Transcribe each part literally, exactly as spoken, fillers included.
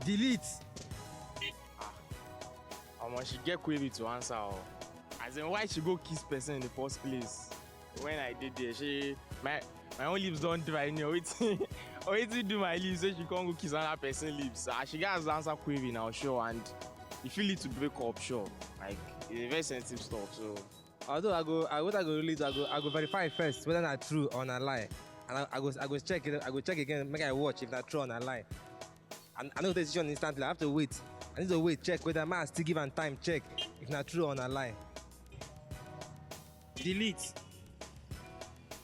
Delete. Omo, she get query to answer o. As in, why she go kiss person in the first place? When I did there, she my my own lips don't dry. You know, waiting, waiting do my lips, so she can't go kiss another person lips. Ah, she gets answer query now, sure, and if you need to break up, sure. Like, it's a very sensitive stuff, so. Although I go, I what I go release, I go, I go verify first whether na true or na lie, and I, I go, I go check it, I go check again, make I watch if na true or na lie. And I know the decision instantly. I have to wait. I need to wait, check whether man still give am time, check if na true or na lie. Delete.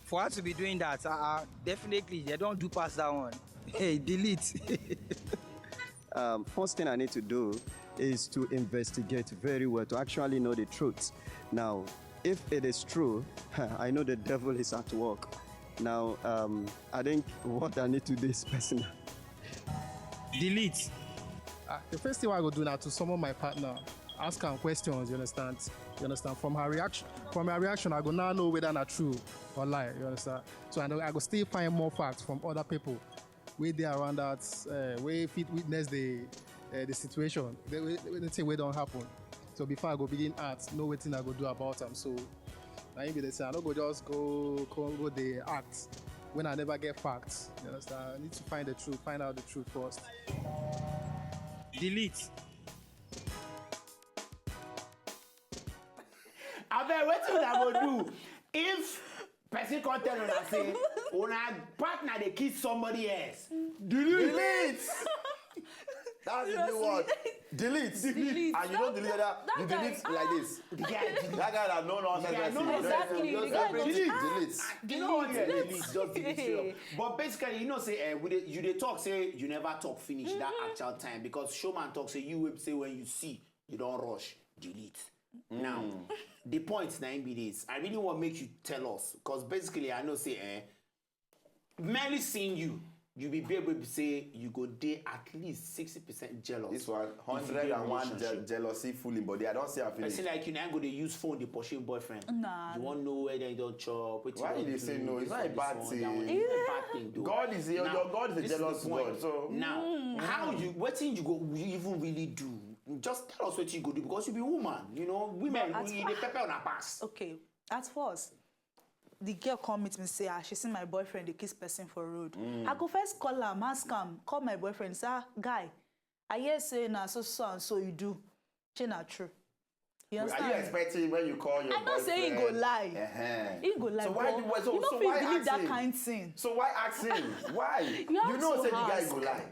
For her to be doing that, uh, uh, definitely they don't do pass that one. Hey, delete. Um, first thing I need to do is to investigate very well to actually know the truth. Now, if it is true, I know the devil is at work. Now, um, I think what I need to do is personal. Delete. Ah, the first thing I go do now to summon my partner, ask her questions. You understand? You understand? From her reaction, from her reaction, I go now know whether na true or lie. You understand? So I know I go still find more facts from other people wey dey around that, uh, wey fit witness the uh, the situation, the, the, the thing wey don happen. So before I go begin act, know wetin I go do about am. So na im be the thing. I no go just go go go dey act when I never get facts. You understand? I need to find the truth, find out the truth first. Delete. Abeg, wetin una go do if person come tell una say una partner dey kiss somebody else? Delete. That's the new word. Delete. Delete. And you don't delete that. That You guy, delete like this. The guy delete. That guy that no nonsense Yeah, person. no, exactly. The guy Delete. delete. Delete. You know what? Delete. Just delete straight up. But basically, you know, say uh, we dey, you dey talk say you never talk finish that actual time because showman talk say you will say when you see you don't rush delete. Now, the point na im be this. I really want make you tell us because basically I know say eh, merely seeing you, you be babe wey be say you go dey at least sixty percent jealous. This one, if you dey hundred and one relationship. je- jealousy full him body. I don't see her finish. Person like you now go dey use phone dey pursue boyfriend. Nah. You wan know whether you don chop. Wetin Why don you dey do, say no? It's this not a one, bad this one, thing. that one. It's not a bad thing though. God is your, Now, your God is a this the jealous point. God. So Now, how you wetin you go you even really do? Just tell us wetin you go do because you be woman. You know, women But we at dey pepper on our pass. Okay, at first, the girl come meet me say ah she see my boyfriend dey kiss person for road. I go first call am, ask am, call my boyfriend say ah guy, I hear say na so so and so you do. Shey na true? You are understand? You expecting when you call your I know say he go boyfriend? Lie. Uh-huh. He go lie. So why But do why so, you no so fit why believe ask that him? Kind thing. So why ask him? Why? You have know to say the guy ask. Go lie.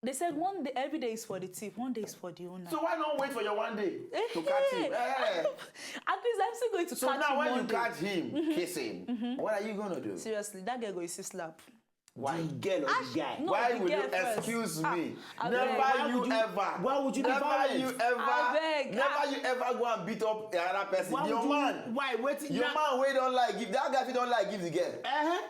They said one day, every day is for the thief, one day is for the owner. So why not wait for your one day to catch him? Eh. At least I'm still going to So catch now him when one you day. Catch him kissing, what are you gonna do? Seriously, that girl go receive slap. Why? The girl or the guy? No, Why the will you girl first. Excuse me? Ah, Never abeg. You ever. Why would you be Never violent? You ever. Abeg, Never ah. You ever go and beat up another person. Why Your would you, man. Why? Wetin? Your na- man wey don lie give that guy fit don lie give the girl. Uh-huh.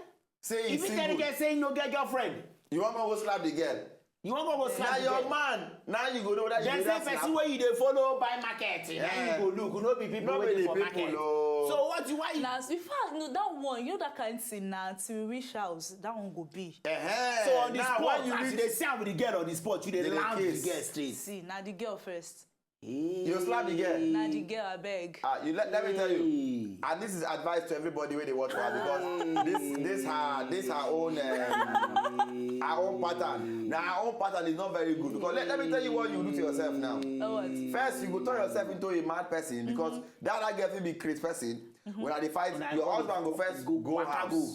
Say If he's you tell the single. Girl say he no get girlfriend, You wan go slap the girl. You wan go go slap Na the your girl. Man. Now you go know that you Dem go say slap. Person wey you dey follow buy market, na Yeah. you go look. No be people No wey be dey the for people, market. Oh. So what you why you Now, in fact, no, that one, you know that kind of thing now, till we reach house, that one go be. Uh-huh. So on the Now, spot, when you as you reach, dey see am with the girl on the spot, you dey They dey lounge the kiss. Girl straight. See, now the girl first. You slap the girl. Now the girl, I beg. Ah, you let, let me tell you, and this is advice to everybody where they watch for her because this this her this her own um, her own pattern. Now her own pattern is not very good because let, let me tell you what you do to yourself now. Oh, what? First, you go turn yourself into a mad person because that that girl fit be crazy person. When I dey fight, Una your go- husband go first go, go waka house. Go.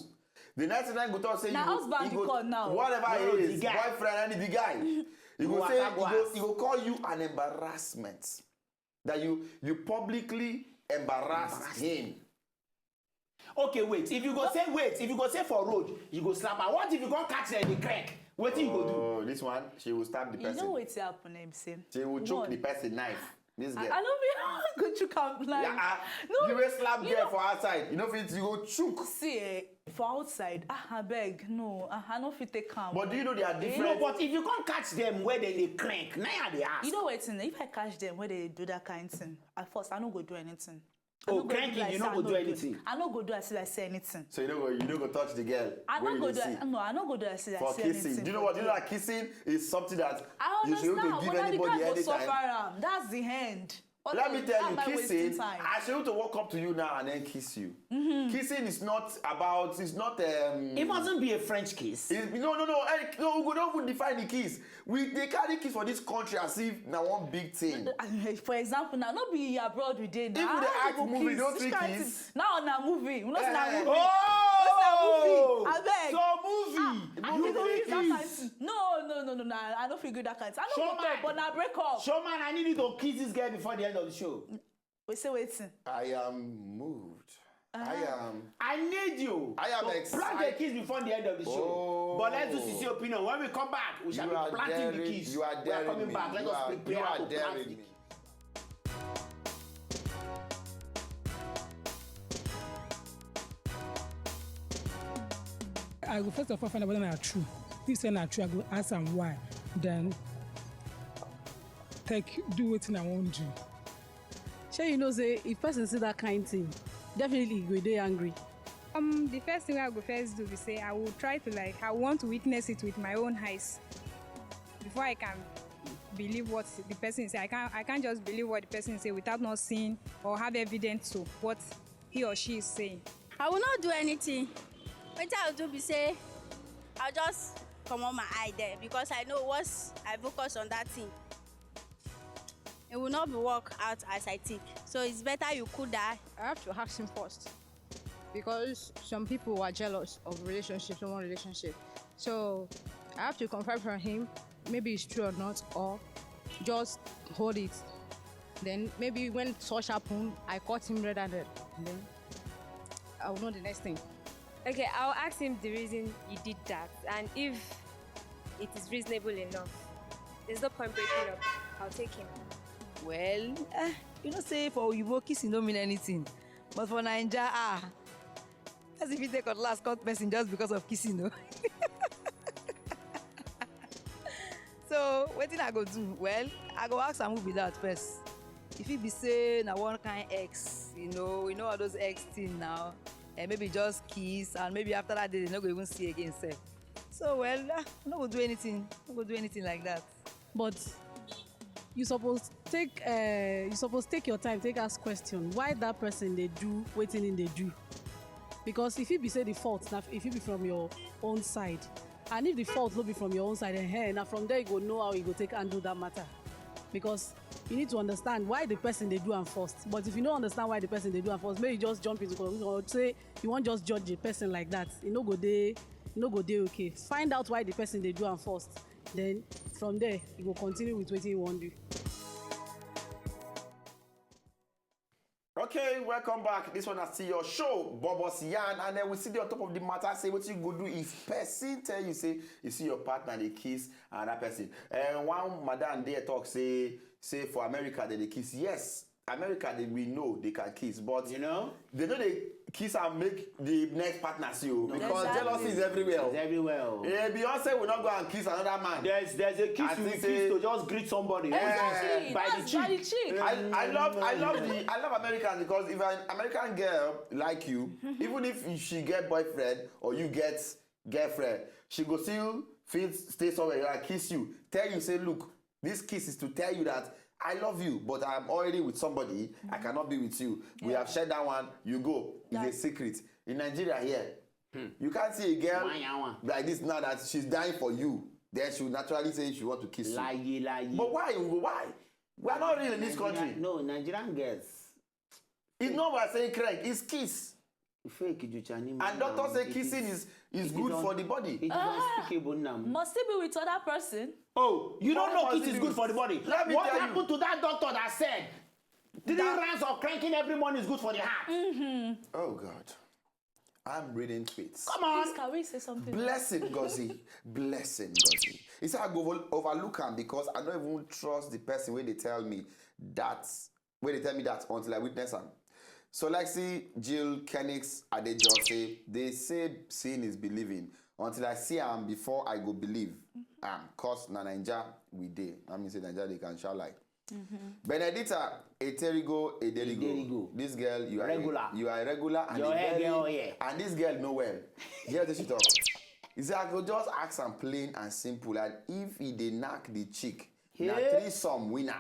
The next thing I go talk say Na you go, husband you you go, call now. Whatever No, it the is, guy. Boyfriend and the guy. You go Go say waka you go go, ask. He go call you an embarrassment that you you publicly embarrass him. Okay, wait. If you go say wait, if you go say for road, you go slap her. What if you go catch her in the crack? Wetin you go do? Oh, this one she will stab the You person. Know what happen, M C? She will choke One. the person knife. This girl. I, I don't be good to come like. Yeah, ah, No, you will slap you girl know- for outside. You know fit you go choke. See, eh, for outside, ah, I beg, no, ah, I no fit take am. But do you know they are No, different? But if you can't catch them where they dey crank, now they ask. You know what? If I catch them where they do that kind of thing, at first I no go do anything. Oh, cranky, you no go do anything. I no go do as if I say anything. So you no go you no go touch the girl. I no go do. No, I no go do as if I say anything. Do you know what? You know that kissing is something that you should be able to give anybody anytime. That's the end. Let me tell you, kissing, I should to walk up to you now and then kiss you. Mm-hmm. Kissing is not about, it's not. Um, it mustn't be a French kiss. It, no, no, no, no, we don't even define the kiss. We they carry kiss for this country as if now one big thing. For example, now, not be abroad we did. If they act movie, don't we kiss? Now on a movie. We not in a movie. Oh! Abeg. So movie. Ah, movie kiss. No, no, no, no, no. I don't feel good that kind. I don't go talk, but now break up. Showman, I need you to kiss this girl before the end of the show. We say waiting. I am moved. Uh-huh. I am. I need you. I am to excited. Plant a kiss before the end of the show. Oh. But let's do C C opinion. When we come back, we shall be planting the kiss. You are daring me. We are coming back. Let us prepare to plant the kiss. I go first of all find out whether na true. If say na true, I go ask am why. Then take do wetin I wan do. Shey you know say if person see that kind thing, definitely he go dey angry. Um, the first thing I go first do be say I will try to like I want to witness it with my own eyes before I can believe what the person say. I can't I can't just believe what the person say without not seeing or have evidence to what he or she is saying. I will not do anything. Wetin I will do be say I will just comot my eye there because I know once I focus on that thing, it will not be work out as I think. So it's better you cool that. I have to ask him first because some people are jealous of relationship, someone relationship. So I have to confirm from him maybe it's true or not, or just hold it. Then maybe when such happen, I caught him red-handed. Then I will know the next thing. Okay, I'll ask him the reason he did that, and if it is reasonable enough. There's no point breaking up. I'll take him. Well, eh, you know say for Oyibo, kissing don't mean anything. But for Naija, ah, as if you take out last cut person just because of kissing, no? So wetin I go do? Well, I go ask am who be that first. If he be say na one kind ex, you know, you know all those ex thing now, and maybe just kiss, and maybe after that day they no go even see again sef. So well, ah, I no go do anything, I no go do anything like that. But you suppose take uh, you suppose take your time take ask question why that person dey do wetin he dey do, because if e be say the fault na if e be from your own side, and if the fault no be from your own side, eh, na from there you go know how you go take handle that matter, because you need to understand why the person dey do am first. But if you no understand why the person dey do am first, make you just jump into conclusion or say you wan just judge a person like that, e no go dey e no go dey okay. Find out why the person dey do am first, then from there you go continue with wetin you wan do. Okay, welcome back. This one is still your show, Bobos Yarn, and then we see the on top of the matter say what you go do if person tell you say you see your partner dey kiss another person. And one madam there talk say say for America they dey kiss. Yes, America they we know they can kiss, but you know they know they kiss and make the next partner see you because jealousy is everywhere. It's everywhere. Eh, Beyonce will not go and kiss another man. There's there's a kiss you will kiss to just greet somebody. Exactly. By the cheek. I, I love I love the I love Americans because if an American girl like you, even if she get boyfriend or you get girlfriend, she go still feel stay somewhere and kiss you, tell you say look, this kiss is to tell you that I love you, but I'm already with somebody. I cannot be with you. We have shared that one. You go. It's a secret. In Nigeria here, hmm. You can't see a girl like this now that she's dying for you. Then she will naturally say she want to kiss you. Lie, lie. But why? Why? We are not real in this country. No, Nigerian girls. It's not about saying crank. It's kiss. And doctors say kissing is is good for the body. It is unspeakable now. Must it be with other person? Oh, you don't know kiss is good for the body. Let me tell you. What happened to that doctor that said three rounds of cranking every morning is good for the heart? Mm-hmm. Oh God. I'm reading tweets. Come on. Please, can we say something? Blessing Ngozi. Blessing Ngozi. He said I go overlook am because I don't even trust the person when they tell me that when they tell me that until I witness am. So like see Jill Kenix Adejo say they say seeing is believing. Until I see am before I go believe am. Cause na Naija we dey. I mean say Naija they can shout like Benedita Eterigo Ederigo. Ederigo. This girl, you are Regular. A, you are a regular and Your a hair very, get oil. And this girl no well. Hear what she talk. He said, "I go just ask am plain and simple, and if he dey knack the chick, na Yeah. threesome winner."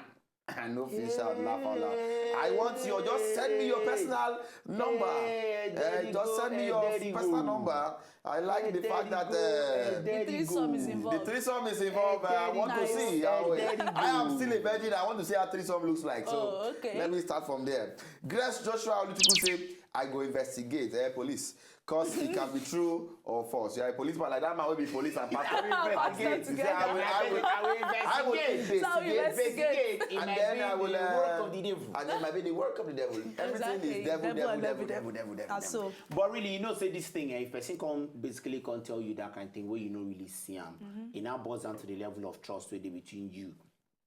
I no fit shout, laugh out loud. I want you, just send me your personal number. Hey, Eh, just send me your personal number. I like the fact that uh, The threesome is the involved. Threesome is involved. I want to Nice. See how it, I am still a virgin. I want to see how threesome looks like. So Oh, okay. Let me start from there. Grace Joshua Oluchukwu say, "I go investigate, eh, police, cause it can be true or false." You are a policeman like that man will be police and pastor. Pastor He say, "I will, I will, I will I will investigate. So I will investigate, investigate. It and might then be I will the uh, work of the devil. And then might be the work of the devil. Everything Exactly. Is devil, Devil devil, and devil, devil. devil, devil, devil, devil. And so, But really, you know, say this thing, eh, if person come basically come tell you that kind of thing where you no really see am, it now boils down to the level of trust wey dey between you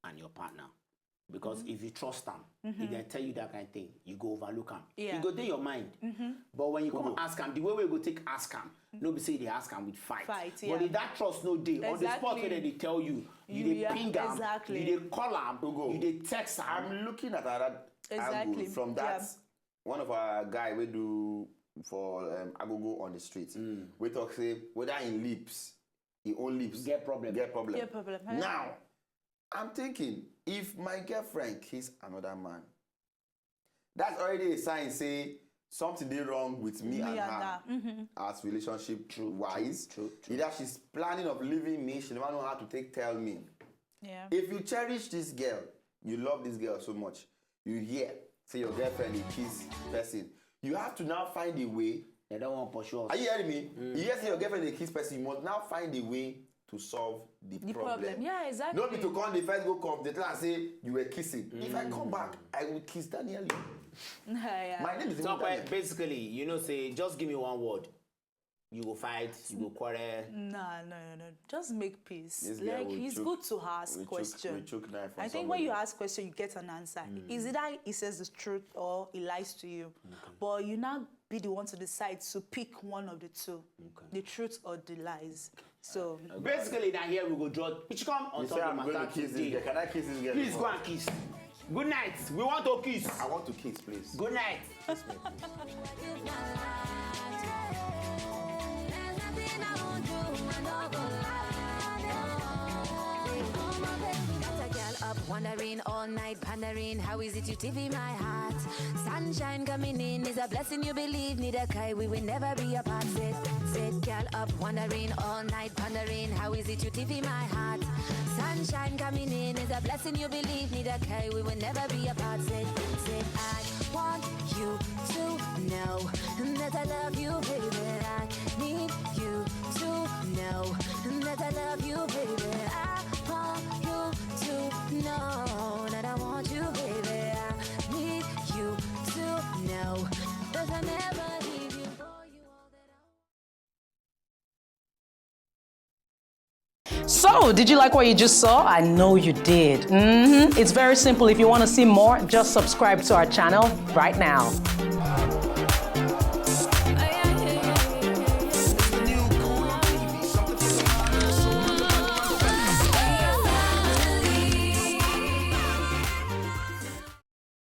and your partner. Because if you trust am, if they tell you that kind of thing, you go overlook am. Yeah. E go dey your mind. But when you come ask am, the way we go take ask am, no be say they ask am with fight. Fight, But yeah. If that trust no dey, on the spot Exactly. Where they tell you, you, You- dey yeah, ping am, exactly. You dey call am, Ugo. You dey text am. I'm looking at another Exactly. Angle from that. Yeah. One of our guy we do for um, Agogo on the street. We talk say whether in lips, he own lips Get problem. Get problem. Get problem. Now, I'm thinking if my girlfriend kiss another man, that's already a sign say something dey wrong with me, Me and and her her. as relationship wise. True, true. Either she's planning of leaving me, she never know how to take tell me. Yeah. If you cherish this girl, you love this girl so much, you hear say your girlfriend dey kiss person, you have to now find a way. They don't want pursue us. Are you hearing me? You hear say your girlfriend dey kiss person, you must now find a way to solve the, The problem. Yeah, exactly. No be to come the first go come the class say you were kissing. If I come back, I will kiss Daniel. Yeah. My name is So Daniel. Basically, you know, say just give me one word. You go fight, you go quarrel. No, no, no, no. Just make peace. This girl Like will it's chook- good to ask we chook- question. we chook knife from I think when you somebody. Ask question, you get an answer. Is either he says the truth or he lies to you. But you now be the one to decide to pick one of the two, the truth or the lies. So Basically, now here we go draw. Which come on You top say of I'm the going to matter kiss this today. girl. Can I kiss this girl? Please go Before? And kiss. Good night. We want to kiss. I want to kiss, please. Good night. Got a girl up wondering all night, pondering how is it you T V my heart. Sunshine coming in is a blessing, you believe me, the kai we will never be apart. Sit, sit, girl up wondering all night, pondering how is it you T V my heart. Sunshine coming in is a blessing, you believe me, the kai we will never be apart. Sit, sit, I want you to know that I love you, baby. I need you to know that I love you, baby. I want you to know that I want you, baby. I need you to know that I never leave you, boy. You all that I So, did you like what you just saw? I know you did. hmm It's very simple. If you want to see more, just subscribe to our channel right now.